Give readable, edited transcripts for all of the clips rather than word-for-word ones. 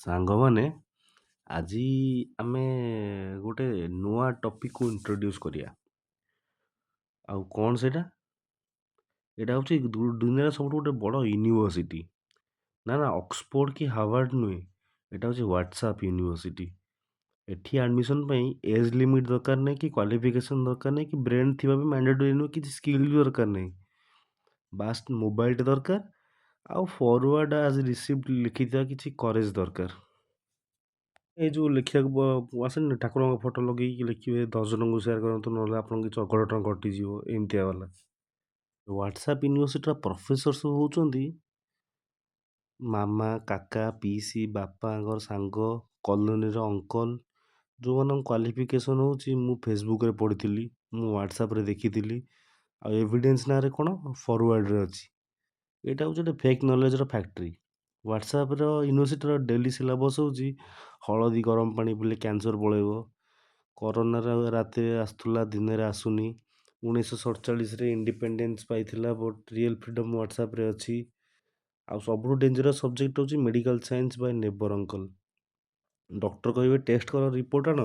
ସାଙ୍ଗମାନେ, ଆଜି ଆମେ ଗୋଟେ ନୂଆ ଟପିକ୍କୁ ଇଣ୍ଟ୍ରୋଡ୍ୟୁସ୍ କରିବା। ଆଉ କ'ଣ ସେଇଟା? ଏଇଟା ହେଉଛି ଦୁନିଆର ସବୁଠୁ ଗୋଟେ ବଡ଼ ୟୁନିଭର୍ସିଟି। ନା ନା, ଅକ୍ସଫୋର୍ଡ଼ କି ହାର୍ଭାର୍ଡ଼ ନୁହେଁ, ଏଇଟା ହେଉଛି ହ୍ୱାଟ୍ସଆପ୍ ୟୁନିଭର୍ସିଟି। ଏଠି ଆଡ଼ମିସନ୍ ପାଇଁ ଏଜ୍ ଲିମିଟ୍ ଦରକାର ନାହିଁ, କି କ୍ୱାଲିଫିକେସନ୍ ଦରକାର ନାହିଁ, କି ବ୍ରେନ୍ ଥିବା ବି ମ୍ୟାଣ୍ଡେଟୋରୀ ନୁହେଁ, କିଛି ସ୍କିଲ୍ ବି ଦରକାର ନାହିଁ। ବାସ୍ ମୋବାଇଲଟେ ଦରକାର ଆଉ ଫରୱାର୍ଡ଼ ଆଜ୍ ରିସିପ୍ଟ ଲେଖିଥିବା କିଛି କରେଜ୍ ଦରକାର। ଏ ଯେଉଁ ଲେଖିବାକୁ ଆସେନି, ଠାକୁରଙ୍କ ଫଟୋ ଲଗେଇକି ଲେଖିବେ, 10 ଜଣଙ୍କୁ ସେୟାର କରନ୍ତୁ, ନହେଲେ ଆପଣଙ୍କ କିଛି ଅଘଟଣ ଘଟିଯିବ, ଏମିତିଆ ବାଲା। ହ୍ୱାଟ୍ସଆପ୍ ୟୁନିଭର୍ସିଟିର ପ୍ରଫେସର ସବୁ ହେଉଛନ୍ତି ମାମା, କାକା, ପିଇସି, ବାପାଙ୍କର ସାଙ୍ଗ, କଲୋନୀର ଅଙ୍କଲ, ଯେଉଁମାନଙ୍କ କ୍ୱାଲିଫିକେସନ୍ ହେଉଛି ମୁଁ ଫେସବୁକ୍ରେ ପଢ଼ିଥିଲି, ମୁଁ ହ୍ୱାଟ୍ସଆପ୍ରେ ଦେଖିଥିଲି, ଆଉ ଏଭିଡେନ୍ସ ନାଁରେ କ'ଣ ଫରୱାର୍ଡ଼ରେ ଅଛି। ଏଇଟା ହେଉଛି ଗୋଟେ ଫେକ୍ ନଲେଜର ଫ୍ୟାକ୍ଟ୍ରି। ହ୍ୱାଟ୍ସଆପ୍ର ୟୁନିଭର୍ସିଟିର ଡେଲି ସିଲାବସ୍ ହେଉଛି ହଳଦୀ ଗରମ ପାଣି ପିଇଲେ କ୍ୟାନ୍ସର୍ ପଳେଇବ, କରୋନାର ରାତିରେ ଆସୁଥିଲା ଦିନରେ ଆସୁନି, 1947ରେ ଇଣ୍ଡିପେଣ୍ଡେନ୍ସ ପାଇଥିଲା ବଟ୍ ରିଏଲ୍ ଫ୍ରିଡ଼ମ୍ ହ୍ୱାଟ୍ସଆପ୍ରେ ଅଛି। ଆଉ ସବୁଠୁ ଡେଞ୍ଜରସ୍ ସବଜେକ୍ଟ ହେଉଛି medical science by neighbour uncle. Doctor କହିବେ ଟେଷ୍ଟ କର, ରିପୋର୍ଟ ଆଣ।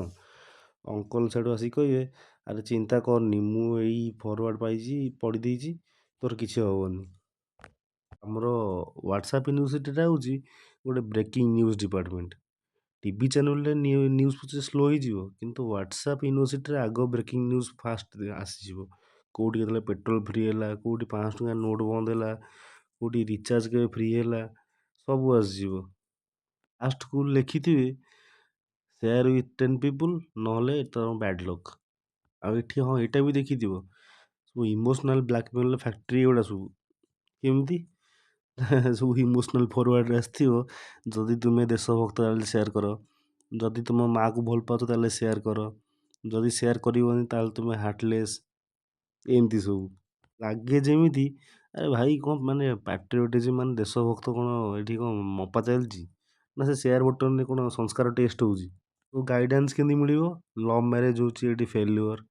ଅଙ୍କଲ ସିଆଡ଼ୁ ଆସିକି କହିବେ, ଆରେ ଚିନ୍ତା କରନି, ମୁଁ ଏଇ ଫରୱାର୍ଡ଼ ପାଇଛି, ପଢ଼ି ଦେଇଛି, ତୋର କିଛି ହେବନି। ଆମର ହ୍ୱାଟ୍ସଆପ୍ ୟୁନିଭର୍ସିଟିଟା ହେଉଛି ଗୋଟେ ବ୍ରେକିଂ ନ୍ୟୁଜ୍ ଡିପାର୍ଟମେଣ୍ଟ। ଟିଭି ଚ୍ୟାନେଲରେ ନ୍ୟୁଜ୍ ପଛେ ସ୍ଲୋ ହେଇଯିବ, କିନ୍ତୁ ହ୍ୱାଟ୍ସଆପ୍ ୟୁନିଭର୍ସିଟିରେ ଆଗ ବ୍ରେକିଂ ନ୍ୟୁଜ୍ ଫାଷ୍ଟ ଆସିଯିବ। କେଉଁଠି କେତେବେଳେ ପେଟ୍ରୋଲ ଫ୍ରି ହେଲା, କେଉଁଠି 500 ଟଙ୍କା ନୋଟ୍ ବନ୍ଦ ହେଲା, କେଉଁଠି ରିଚାର୍ଜ କେବେ ଫ୍ରି ହେଲା, ସବୁ ଆସିଯିବ। ଲାଷ୍ଟକୁ ଲେଖିଥିବେ ସେୟାର ୱିଥ୍ 10 ପିପୁଲ୍, ନହେଲେ ତମ ବ୍ୟାଡ଼୍ ଲକ୍। ଆଉ ଏଠି ହଁ, ଏଇଟା ବି ଦେଖିଥିବ, ସବୁ ଇମୋସନାଲ୍ ବ୍ଲାକମେଲ୍ ଫ୍ୟାକ୍ଟ୍ରି ଏଗୁଡ଼ା ସବୁ। କେମିତି ସବୁ ଇମୋସନାଲ୍ ଫରୱାର୍ଡ଼ରେ ଆସିଥିବ, ଯଦି ତୁମେ ଦେଶଭକ୍ତ ତାହେଲେ ସେୟାର କର, ଯଦି ତୁମ ମାଆକୁ ଭଲ ପାଉଛ ତାହେଲେ ସେୟାର କର, ଯଦି ସେୟାର କରିବନି ତାହେଲେ ତୁମେ ହାର୍ଟଲେସ୍, ଏମିତି ସବୁ ଲାଗେ ଯେମିତି। ଆରେ ଭାଇ, କ'ଣ ମାନେ ପାଟ୍ରିଓଟିଜିମ୍ ମାନେ ଦେଶଭକ୍ତ କ'ଣ ଏଠି କ'ଣ ମପା ଚାଲିଛି ନା ସେ ସେୟାର ବଟନ୍ରେ କ'ଣ ସଂସ୍କାର ଟେଷ୍ଟ ହେଉଛି? ଗାଇଡ଼ାନ୍ସ କେମିତି ମିଳିବ? ଲଭ୍ ମ୍ୟାରେଜ୍ ହେଉଛି ଏଠି ଫେଲ୍ୟୁଅର୍,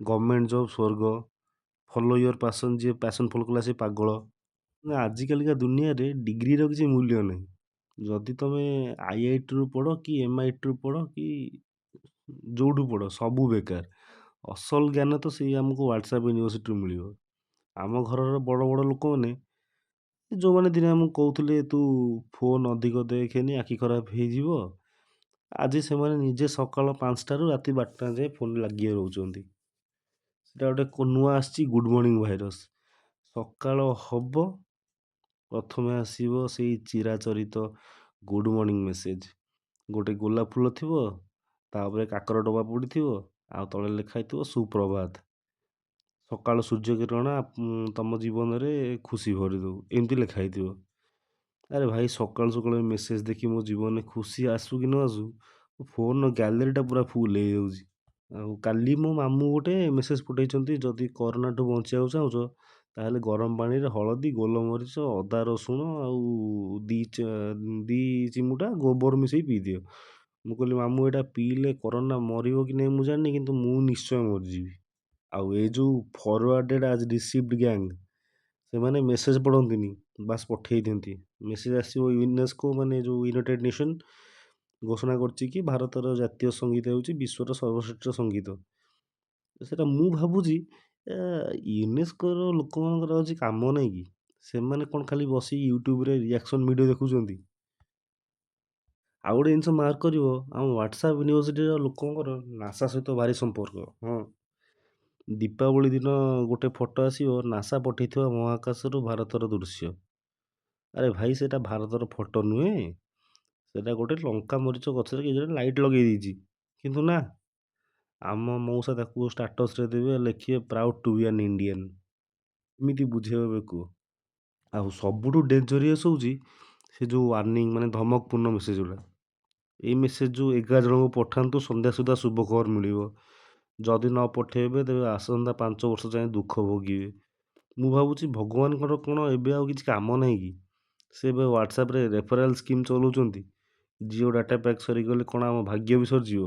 ଗଭର୍ଣ୍ଣମେଣ୍ଟ ଜବ୍ ସ୍ୱର୍ଗ, ଫଲୋ your passion, ଯିଏ ପ୍ୟାସନ୍ ଫଲୋ କଲା ସେ ପାଗଳ। ନା, ଆଜିକାଲିକା ଦୁନିଆରେ ଡିଗ୍ରୀର କିଛି ମୂଲ୍ୟ ନାହିଁ। ଯଦି ତୁମେ ଆଇଆଇଟିରୁ ପଢ଼ କି ଏମ୍ଆଇଟିରୁ ପଢ଼ କି ଯେଉଁଠୁ ପଢ଼, ସବୁ ବେକାର। ଅସଲ ଜ୍ଞାନ ତ ସେଇ ଆମକୁ ହ୍ୱାଟ୍ସଆପ୍ ୟୁନିଭର୍ସିଟିରୁ ମିଳିବ। ଆମ ଘରର ବଡ଼ ବଡ଼ ଲୋକମାନେ, ଯେଉଁମାନେ ଦିନେ ଆମକୁ କହୁଥିଲେ ତୁ ଫୋନ୍ ଅଧିକ ଦେଖେନି, ଆଖି ଖରାପ ହେଇଯିବ, ଆଜି ସେମାନେ ନିଜେ ସକାଳ 5ଟାରୁ ରାତି 12ଟା ଯାଏଁ ଫୋନ୍ରେ ଲାଗି ରହୁଛନ୍ତି। ସେଇଟା ଗୋଟେ ନୂଆ ଆସିଛି ଗୁଡ଼୍ ମର୍ଣ୍ଣିଂ ଭାଇରସ୍। ସକାଳ ହେବ, ପ୍ରଥମେ ଆସିବ ସେଇ ଚିରାଚରିତ ଗୁଡ଼୍ ମର୍ଣ୍ଣିଂ ମେସେଜ୍। ଗୋଟେ ଗୋଲାପ ଫୁଲ ଥିବ, ତାପରେ କାକର ଡବା ପଡ଼ିଥିବ, ଆଉ ତଳେ ଲେଖା ହେଇଥିବ ସୁପ୍ରଭାତ, ସକାଳ ସୂର୍ଯ୍ୟ କିରଣ ତମ ଜୀବନରେ ଖୁସି ଭରିଦେଉ, ଏମିତି ଲେଖା ହେଇଥିବ। ଆରେ ଭାଇ, ସକାଳୁ ସକାଳୁ ଏ ମେସେଜ୍ ଦେଖି ମୋ ଜୀବନରେ ଖୁସି ଆସୁ କି ନ ଆସୁ, ମୋ ଫୋନ୍ର ଗ୍ୟାଲେରୀଟା ପୁରା ଫୁଲ୍ ହେଇଯାଉଛି। ଆଉ କାଲି ମୋ ମାମୁଁ ଗୋଟେ ମେସେଜ୍ ପଠାଇଛନ୍ତି, ଯଦି କରୋନାଠୁ ବଞ୍ଚିବାକୁ ଚାହୁଁଛ ତାହେଲେ ଗରମ ପାଣିରେ ହଳଦୀ, ଗୋଲମରିଚ, ଅଦା, ରସୁଣ ଆଉ 2 ଚିମୁଟା ଗୋବର ମିଶାଇ ପିଇଦିଅ। ମୁଁ କହିଲି, ମାମୁଁ, ଏଇଟା ପିଇଲେ କରୋନା ମରିବ କି ନାହିଁ ମୁଁ ଜାଣିନି, କିନ୍ତୁ ମୁଁ ନିଶ୍ଚୟ ମରିଯିବି। ଆଉ ଏ ଯେଉଁ ଫରୱାର୍ଡ଼େଡ଼ ଆଜ୍ ରିସିଭ୍ଡ ଗ୍ୟାଙ୍ଗ, ସେମାନେ ମେସେଜ୍ ପଢ଼ନ୍ତିନି, ବାସ୍ ପଠେଇ ଦିଅନ୍ତି। ମେସେଜ୍ ଆସିବ, ୟୁନେସ୍କୋ ମାନେ ଯେଉଁ ୟୁନାଇଟେଡ଼ ନେସନ୍ ଘୋଷଣା କରିଛି କି ଭାରତର ଜାତୀୟ ସଙ୍ଗୀତ ହେଉଛି ବିଶ୍ୱର ସର୍ବଶ୍ରେଷ୍ଠ ସଙ୍ଗୀତ। ସେଇଟା ମୁଁ ଭାବୁଛି, ୟୁନେସ୍କୋର ଲୋକମାନଙ୍କର ଆଉ କିଛି କାମ ନାହିଁ କି? ସେମାନେ କ'ଣ ଖାଲି ବସିକି ୟୁଟ୍ୟୁବରେ ରିଆକ୍ସନ୍ ଭିଡ଼ିଓ ଦେଖୁଛନ୍ତି? ଆଉ ଗୋଟେ ଜିନିଷ ମାର୍କ କରିବ, ଆମ ହ୍ୱାଟ୍ସଆପ୍ ୟୁନିଭର୍ସିଟିର ଲୋକଙ୍କର ନାସା ସହିତ ଭାରି ସମ୍ପର୍କ। ହଁ, ଦୀପାବଳି ଦିନ ଗୋଟେ ଫଟୋ ଆସିବ, ନାସା ପଠେଇଥିବା ମହାକାଶରୁ ଭାରତର ଦୃଶ୍ୟ। ଆରେ ଭାଇ, ସେଇଟା ଭାରତର ଫଟୋ ନୁହେଁ, ସେଇଟା ଗୋଟେ ଲଙ୍କା ମରିଚ ଗଛରେ କିଏ ଜଣେ ଲାଇଟ୍ ଲଗେଇ ଦେଇଛି। କିନ୍ତୁ ନା, ଆମ ମଉସା ତାକୁ ଷ୍ଟାଟସ୍ରେ ଦେବେ, ଲେଖିବେ proud to be an Indian. ଏମିତି ବୁଝେଇବେ କୁହ। ଆଉ ସବୁଠୁ ଡେଞ୍ଜରିୟସ୍ ହେଉଛି ସେ ଯେଉଁ ୱାର୍ଣ୍ଣିଂ ମାନେ ଧମକପୂର୍ଣ୍ଣ ମେସେଜ୍ ଗୁଡ଼ା। ଏଇ ମେସେଜ୍ ଯେଉଁ 11 ଜଣଙ୍କୁ ପଠାନ୍ତୁ, ସନ୍ଧ୍ୟା ସୁଦ୍ଧା ଶୁଭ ଖବର ମିଳିବ, ଯଦି ନ ପଠେଇବେ ତେବେ ଆସନ୍ତା 5 ବର୍ଷ ଯାଏଁ ଦୁଃଖ ଭୋଗିବେ। ମୁଁ ଭାବୁଛି ଭଗବାନଙ୍କର କ'ଣ ଏବେ ଆଉ କିଛି କାମ ନାହିଁ କି? ସେ ଏବେ ହ୍ୱାଟ୍ସଆପ୍ରେ ରେଫରାଲ୍ ସ୍କିମ୍ ଚଲାଉଛନ୍ତି। ଜିଓ ଡାଟା ପ୍ୟାକ୍ ସରିଗଲେ କ'ଣ ଆମ ଭାଗ୍ୟ ବି ସରିଯିବ?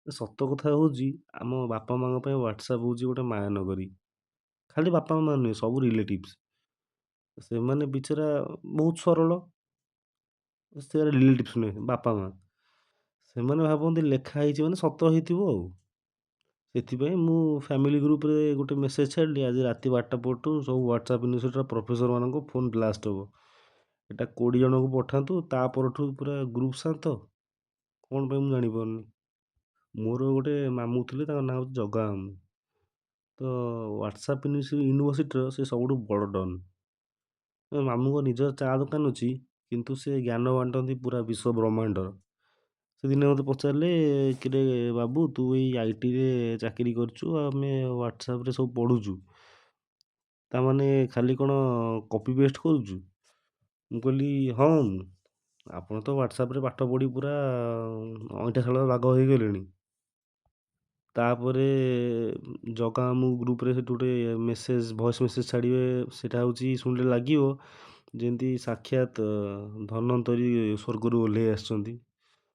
ସତ କଥା ହେଉଛି, ଆମ ବାପା ମାଆଙ୍କ ପାଇଁ ହ୍ୱାଟ୍ସଆପ୍ ହେଉଛି ଗୋଟେ ମାୟାନଗରୀ। ଖାଲି ବାପା ମାଆ ନୁହେଁ, ସବୁ ରିଲେଟିଭ୍ସ। ସେମାନେ ବିଚରା ବହୁତ ସରଳ। ସେ ରିଲେଟିଭ୍ସ ନୁହେଁ, ବାପା ମା', ସେମାନେ ଭାବନ୍ତି ଲେଖା ହେଇଛି ମାନେ ସତ ହେଇଥିବ। ଆଉ ସେଥିପାଇଁ ମୁଁ ଫ୍ୟାମିଲି ଗ୍ରୁପ୍ରେ ଗୋଟେ ମେସେଜ୍ ଛାଡ଼ିଲି, ଆଜି ରାତି 12ଟା ପରଠୁ ସବୁ ହ୍ୱାଟ୍ସଆପ୍ ୟୁନିଭର୍ସିଟିର ପ୍ରଫେସରମାନଙ୍କ ଫୋନ୍ ବ୍ଲାଷ୍ଟ ହେବ, ଏଇଟା 20 ଜଣଙ୍କୁ ପଠାନ୍ତୁ। ତା ପରଠୁ ପୁରା ଗ୍ରୁପ୍ ଶାନ୍ତ। କ'ଣ ପାଇଁ ମୁଁ ଜାଣିପାରୁନି। ମୋର ଗୋଟେ ମାମୁଁ ଥିଲେ, ତାଙ୍କ ନାଁ ହେଉଛି ଜଗା ମାମୁଁ। ତ ହ୍ୱାଟ୍ସଆପ୍ ୟୁନିଭର୍ସିଟିର ସେ ସବୁଠୁ ବଡ଼ ଡନ୍। ମାମୁଁଙ୍କ ନିଜର ଚା ଦୋକାନ ଅଛି, କିନ୍ତୁ ସେ ଜ୍ଞାନ ବାଣ୍ଟନ୍ତି ପୁରା ବିଶ୍ୱ ବ୍ରହ୍ମାଣ୍ଡର। ସେ ଦିନେ ମୋତେ ପଚାରିଲେ, କିରେ ବାବୁ, ତୁ ଏଇ ଆଇଟିରେ ଚାକିରି କରିଛୁ, ଆମେ ହ୍ୱାଟ୍ସଆପ୍ରେ ସବୁ ପଢ଼ୁଛୁ, ତା'ମାନେ ଖାଲି କ'ଣ କପି ପେଷ୍ଟ କରୁଛୁ? ମୁଁ କହିଲି, ହଁ ମାମୁଁ, ଆପଣ ତ ହ୍ୱାଟ୍ସଆପ୍ରେ ପାଠ ପଢ଼ି ପୁରା ଅଇଁଠାଶାଳ ବାଘ ହେଇଗଲେଣି। ତା'ପରେ ଜଗା ମାମୁଁ ଗ୍ରୁପ୍ରେ ସେଠୁ ଗୋଟେ ମେସେଜ୍, ଭଏସ୍ ମେସେଜ୍ ଛାଡ଼ିବେ। ସେଇଟା ହେଉଛି ଶୁଣିଲେ ଲାଗିବ ଯେମିତି ସାକ୍ଷାତ ଧନ୍ୱନ୍ତରୀ ସ୍ୱର୍ଗରୁ ଓହ୍ଲେଇ ଆସିଛନ୍ତି।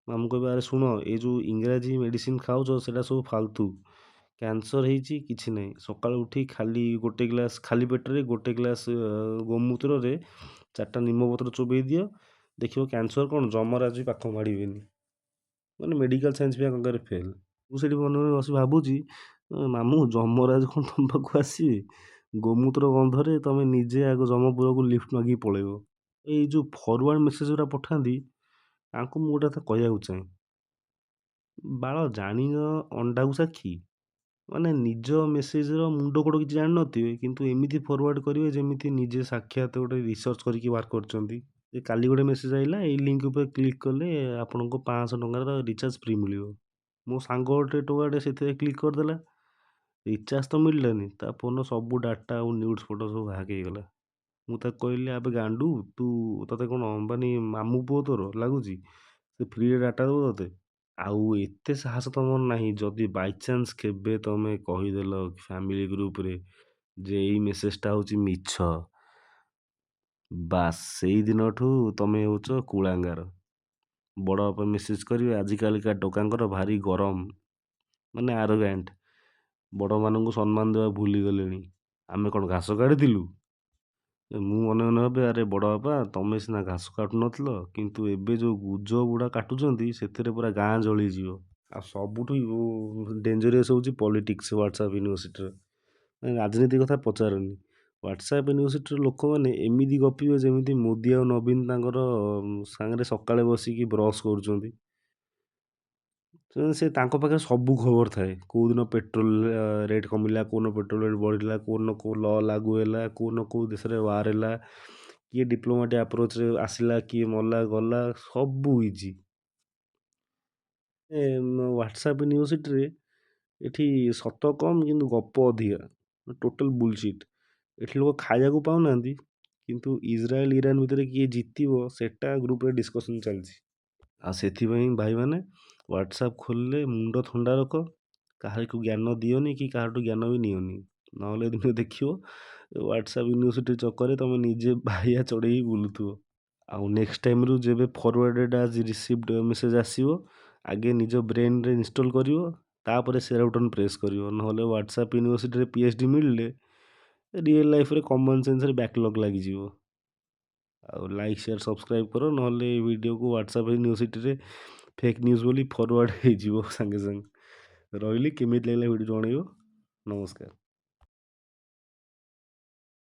ମାମୁଁ କହିବେ, ଆରେ ଶୁଣ, ଏ ଯେଉଁ ଇଂରାଜୀ ମେଡ଼ିସିନ୍ ଖାଉଛ ସେଇଟା ସବୁ ଫାଲତୁ। କ୍ୟାନ୍ସର୍ ହେଇଛି କିଛି ନାହିଁ, ସକାଳୁ ଉଠି ଖାଲି ଗୋଟେ ଗ୍ଲାସ୍, ଖାଲି ପେଟରେ ଗୋଟେ ଗ୍ଲାସ୍ ଗୋମୂତ୍ରରେ 4ଟା ନିମପତ୍ର ଚୋବେଇ ଦିଅ, ଦେଖିବ କ୍ୟାନ୍ସର୍ କ'ଣ ଯମରାଜ ବି ପାଖ ମାଡ଼ିବେନି। ମାନେ ମେଡ଼ିକାଲ୍ ସାଇନ୍ସ ବି ଆଙ୍କ ଆଗରେ ଫେଲ୍। ମୁଁ ସେଇଠି ମନେ ମନେ ବସି ଭାବୁଛି, ମାମୁଁ, ଯମରାଜ କ'ଣ ତୁମ ପାଖକୁ ଆସିବେ? ଗୋମୂତ୍ର ଗନ୍ଧରେ ତୁମେ ନିଜେ ଆଗ ଯମପୁରକୁ ଲିଫ୍ଟ ମାଗିକି ପଳେଇବ। ଏଇ ଯେଉଁ ଫରୱାର୍ଡ଼ ମେସେଜ୍ ଗୁଡ଼ା ପଠାନ୍ତି, ତାଙ୍କୁ ମୁଁ ଗୋଟେ କଥା କହିବାକୁ ଚାହେଁ, ବାଳ ଜାଣିନ ଅଣ୍ଡାକୁ ସାକ୍ଷୀ। ମାନେ ନିଜ ମେସେଜ୍ର ମୁଣ୍ଡ ଗୋଡ଼ କିଛି ଜାଣିନଥିବେ, କିନ୍ତୁ ଏମିତି ଫରୱାର୍ଡ଼ କରିବେ ଯେମିତି ନିଜେ ସାକ୍ଷାତ ଗୋଟେ ରିସର୍ଚ୍ଚ କରିକି ବାହାର କରିଛନ୍ତି। ଏ କାଲି ଗୋଟେ ମେସେଜ୍ ଆସିଲା, ଏଇ ଲିଙ୍କ୍ ଉପରେ କ୍ଲିକ୍ କଲେ ଆପଣଙ୍କୁ 500 ଟଙ୍କାର ରିଚାର୍ଜ ଫ୍ରି ମିଳିବ। ମୋ ସାଙ୍ଗ ଗୋଟେ ଟୋକାଟେ ସେଥିରେ କ୍ଲିକ୍ କରିଦେଲା, ରିଚାର୍ଜ ତ ମିଳିଲାନି, ତା ଫୋନ୍ର ସବୁ ଡାଟା ଆଉ ନ୍ୟୁଡ଼୍ସ ଫଟୋ ସବୁ ହ୍ୟାକ୍ ହେଇଗଲା। ମୁଁ ତାକୁ କହିଲି, ଆବେ ଗାଣ୍ଡୁ, ତୁ ତୋତେ କ'ଣ ଅମ୍ବାନୀ ମାମୁଁ ପୁଅ ତୋର ଲାଗୁଛି, ସେ ଫ୍ରିରେ ଡାଟା ଦେବ ତୋତେ? ଆଉ ଏତେ ସାହସ ତୁମର ନାହିଁ, ଯଦି ବାଇଚାନ୍ସ କେବେ ତୁମେ କହିଦେଲ ଫ୍ୟାମିଲି ଗ୍ରୁପ୍ରେ ଯେ ଏଇ ମେସେଜ୍ଟା ହେଉଛି ମିଛ, ବାସ୍ ସେଇ ଦିନଠୁ ତୁମେ ହେଉଛ କୁଳାଙ୍ଗାର। ବଡ଼ ବାପା ମେସେଜ୍ କରିବେ, ଆଜିକାଲିକା ଟୋକାଙ୍କର ଭାରି ଗରମ, ମାନେ ଆରୋଗାଣ୍ଟ, ବଡ଼ମାନଙ୍କୁ ସମ୍ମାନ ଦେବା ଭୁଲିଗଲେଣି, ଆମେ କ'ଣ ଘାସ କାଟିଥିଲୁ? ମୁଁ ମନେ ମନେ ଭାବେ, ଆରେ ବଡ଼ ବାପା, ତୁମେ ସିନା ଘାସ କାଟୁନଥିଲ, କିନ୍ତୁ ଏବେ ଯେଉଁ ଗୁଜ ଗୁଡ଼ା କାଟୁଛନ୍ତି ସେଥିରେ ପୁରା ଗାଁ ଜଳିଯିବ। ଆଉ ସବୁଠୁ ଡେଞ୍ଜରିୟସ୍ ହେଉଛି ପଲିଟିକ୍ସ ହ୍ୱାଟ୍ସଆପ୍ ୟୁନିଭର୍ସିଟିର। ରାଜନୀତି କଥା ପଚାରନି, ହ୍ୱାଟ୍ସଆପ୍ ୟୁନିଭର୍ସିଟିର ଲୋକମାନେ ଏମିତି ଗପିବେ ଯେମିତି ମୋଦି ଆଉ ନବୀନ ତାଙ୍କର ସାଙ୍ଗରେ ସକାଳେ ବସିକି ବ୍ରସ୍ କରୁଛନ୍ତି। ସେ ତାଙ୍କ ପାଖରେ ସବୁ ଖବର ଥାଏ, କେଉଁଦିନ ପେଟ୍ରୋଲ ରେଟ୍ କମିଲା, କେଉଁଦିନ ପେଟ୍ରୋଲ ରେଟ୍ ବଢ଼ିଲା, କେଉଁଦିନ କେଉଁ ଲ ଲାଗୁ ହେଲା, କେଉଁଦିନ କେଉଁ ଦେଶରେ ୱାର୍ ହେଲା, କିଏ ଡିପ୍ଲୋମାଟିକ୍ ଆପ୍ରୋଚ୍ରେ ଆସିଲା, କିଏ ମଲା ଗଲା, ସବୁ ଇଜି। ଏ ହ୍ୱାଟ୍ସଆପ୍ ୟୁନିଭର୍ସିଟିରେ ଏଠି ସତ କମ୍ କିନ୍ତୁ ଗପ ଅଧିକା, ଟୋଟାଲ୍ ବୁଲସିଟ୍। ଏଠି ଲୋକ ଖାଇବାକୁ ପାଉନାହାନ୍ତି, କିନ୍ତୁ ଇଜ୍ରାଏଲ୍ ଇରାନ ଭିତରେ କିଏ ଜିତିବ ସେଟା ଗ୍ରୁପ୍ରେ ଡିସ୍କସନ୍ ଚାଲିଛି। ଆଉ ସେଥିପାଇଁ ଭାଇମାନେ, ହ୍ୱାଟ୍ସଆପ୍ ଖୋଲିଲେ ମୁଣ୍ଡ ଥଣ୍ଡା ରଖ, କାହାରିକୁ ଜ୍ଞାନ ଦିଅନି କି କାହାଠୁ ଜ୍ଞାନ ବି ନିଅନି, ନହେଲେ ଦିନେ ଦେଖିବ ହ୍ୱାଟ୍ସଆପ୍ ୟୁନିଭର୍ସିଟି ଚକରେ ତୁମେ ନିଜେ ବାଇଆ ଚଢ଼େଇ ବୁଲୁଥିବ। ଆଉ ନେକ୍ସଟ ଟାଇମ୍ରୁ ଯେବେ ଫରୱାର୍ଡ଼େଡ଼ ଆଜ୍ ରିସିଭ୍ଡ ମେସେଜ୍ ଆସିବ, ଆଗେ ନିଜ ବ୍ରେନ୍ରେ ଇନଷ୍ଟଲ୍ କରିବ, ତାପରେ ସେୟାର ବଟନ୍ ପ୍ରେସ୍ କରିବ। ନହେଲେ ହ୍ୱାଟ୍ସଆପ୍ ୟୁନିଭର୍ସିଟିରେ PhD ମିଳିଲେ ରିଏଲ୍ ଲାଇଫ୍ରେ କମନ୍ ସେନ୍ସରେ ବ୍ୟାକ୍ଲଗ୍ ଲାଗିଯିବ। ଆଉ ଲାଇକ୍, ସେୟାର, ସବସ୍କ୍ରାଇବ୍ କର, ନହେଲେ ଏଇ ଭିଡ଼ିଓକୁ ହ୍ୱାଟ୍ସଆପ୍ ୟୁନିଭର୍ସିଟିରେ ଫେକ୍ ନ୍ୟୁଜ୍ ବୋଲି ଫରୱାର୍ଡ଼ ହେଇଯିବ ସାଙ୍ଗେ ସାଙ୍ଗେ। ରହିଲି, କେମିତି ଲାଗିଲା ଭିଡ଼ିଓ ଜଣାଇବ। ନମସ୍କାର।